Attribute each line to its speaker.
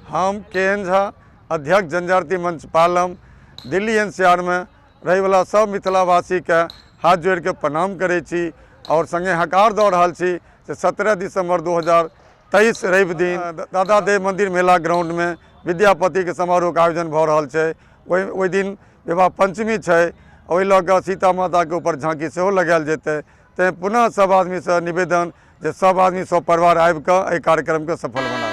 Speaker 1: हम के एन झा, अध्यक्ष जनजाति मंच पालम, दिल्ली एनसीआर में रहैवला सब मिथिलावासीके हाथ जोड़िके प्रणाम करै छी आओर सङ्गे हकार दऽ रहल छी जे 17 दिसम्बर 2023 रवि दिन दादा देव मंदिर मेला ग्राउंडमे विद्यापतिके समारोहके आयोजन भऽ रहल छै। ओहि ओहि दिन विवाह पंचमी छै, ओहि लऽ कऽ सीता माताके ऊपर झाँकी सेहो लगायल जेतै। तैँ पुनः सब आदमीसँ निवेदन जे सब आदमी सब परिवार आबिकऽ एहि कार्यक्रमके सफल बनाबी।